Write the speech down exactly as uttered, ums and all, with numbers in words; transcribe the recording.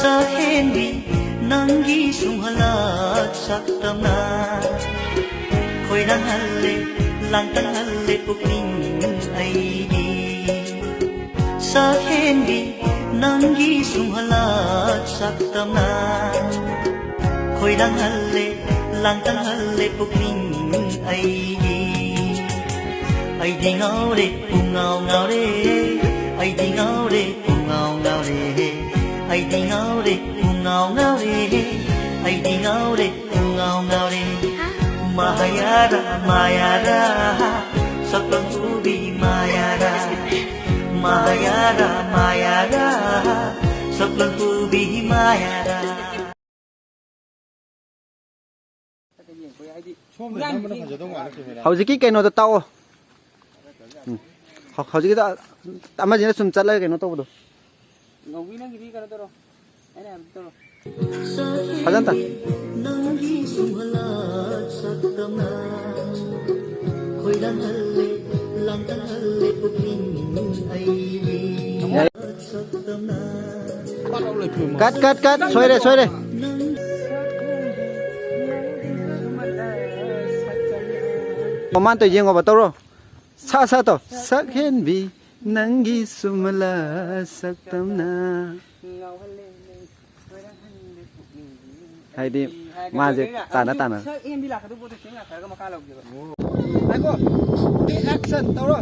ꯁꯛꯍꯦꯟꯕꯤ ꯅꯪꯒꯤ ꯁꯨꯝꯍꯜꯂꯛ ꯁꯛꯇꯝꯅ ꯈꯣꯏꯔꯥꯡꯍꯜꯂꯦ, ꯂꯥꯡꯇꯛꯍꯜꯂꯦ ꯄꯨꯛꯅꯤꯡ ꯑꯩꯒꯤ꯫ ꯁꯛꯍꯦꯟꯕꯤ ꯅꯪꯒꯤ ꯁꯨꯝꯍꯜꯂꯛ ꯁꯛꯇꯝꯅ ꯈꯣꯏꯔꯥꯡꯍꯜꯂꯦ, ꯂꯥꯡꯇꯛꯍꯜꯂꯦ ꯄꯨꯛꯅꯤꯡ ꯑꯩꯒꯤ꯫ ꯑꯩꯗꯤ ꯉꯥꯎꯔꯦ, ꯄꯨꯡꯉꯥꯎ ꯉꯥꯎꯔꯦ, ꯑꯩꯗꯤ ꯉꯥꯎꯔꯦ, ꯄꯨꯡꯉꯥꯎ ꯉꯥꯎꯔꯦ, ꯑꯩꯗꯤ ꯉꯥꯎꯔꯦ, ꯄꯨꯡꯉꯥꯎ ꯉꯥꯎꯔꯦ, ꯑꯩꯗꯤ ꯉꯥꯎꯔꯦ, ꯄꯨꯡꯉꯥꯎ ꯉꯥꯎꯔꯦ꯫ ꯃꯍꯥꯌꯥꯔꯥ, ꯃꯥꯌꯥꯔꯥ, ꯁꯛꯂꯣꯟ ꯄꯨꯕꯤ ꯃꯥꯌꯥꯔꯥ꯫ ꯃꯥꯌꯥꯔꯥ, ꯃꯥꯌꯥꯔꯥ, ꯁꯛꯂꯣꯟ ꯄꯨꯕꯤ ꯃꯥꯌꯥꯔꯥ꯫ ꯍꯧꯖꯤꯛꯀꯤ ꯀꯩꯅꯣꯗꯣ ꯇꯥꯛꯑꯣ꯫ ꯎꯝ꯫ ꯍꯧ-, ꯍꯧꯖꯤꯛꯀꯤꯗꯣ ꯑꯃꯁꯤꯅ ꯁꯨꯝ ꯆꯠꯂꯒ ꯀꯩꯅꯣ ꯇꯧꯕꯗꯣ꯫ ꯉꯧꯕꯤ, ꯅꯪꯒꯤꯗꯤ ꯀꯩꯅꯣ ꯇꯧꯔꯣ꯫ ꯑꯩꯅ ꯍꯥꯏꯕꯗꯣ ꯇꯧꯔꯣ꯫ ꯐꯖꯅ ꯇꯥ-, ꯅꯪꯒꯤ ꯁꯨꯝꯍꯜꯂꯛ ꯁꯛꯇꯝꯅ ꯈꯣꯏꯔꯥꯡꯍꯜꯂꯦ, ꯂꯥꯡꯇꯛꯍꯜꯂꯦ ꯄꯨꯛꯅꯤꯡ ꯑꯩꯒꯤ꯫ ꯌꯥꯏ꯫ ꯀꯠ, ꯀꯠ, ꯀꯠ꯫ ꯁꯣꯏꯔꯦ, ꯁꯣꯏꯔꯦ꯫ ꯃꯃꯥꯟ ꯇꯧ ꯌꯦꯡꯉꯣꯕ, ꯇꯧꯔꯣ꯫ ꯁꯥ, ꯁꯥ ꯇꯧ꯫ ꯁꯛꯍꯦꯟꯕꯤ ꯅꯪꯒꯤ ꯁꯨꯝꯍꯜꯂꯛ ꯁꯛꯇꯝꯅ꯫ ꯍꯥꯏꯗꯤ ꯃꯥꯁꯦ ꯇꯥꯅ ꯇꯥꯅ꯫ ꯁꯛ ꯍꯦꯟꯕꯤ ꯂꯥꯛꯀꯗꯧꯕ ꯄꯣꯠꯇꯣ ꯈꯤꯇꯪ ꯉꯥꯏꯈꯠꯂꯒ ꯃꯈꯥ ꯂꯧꯒꯦꯕ꯫ ꯉꯥꯏꯈꯣ꯫ ꯑꯦꯛꯁꯟ ꯇꯧꯔꯣ꯫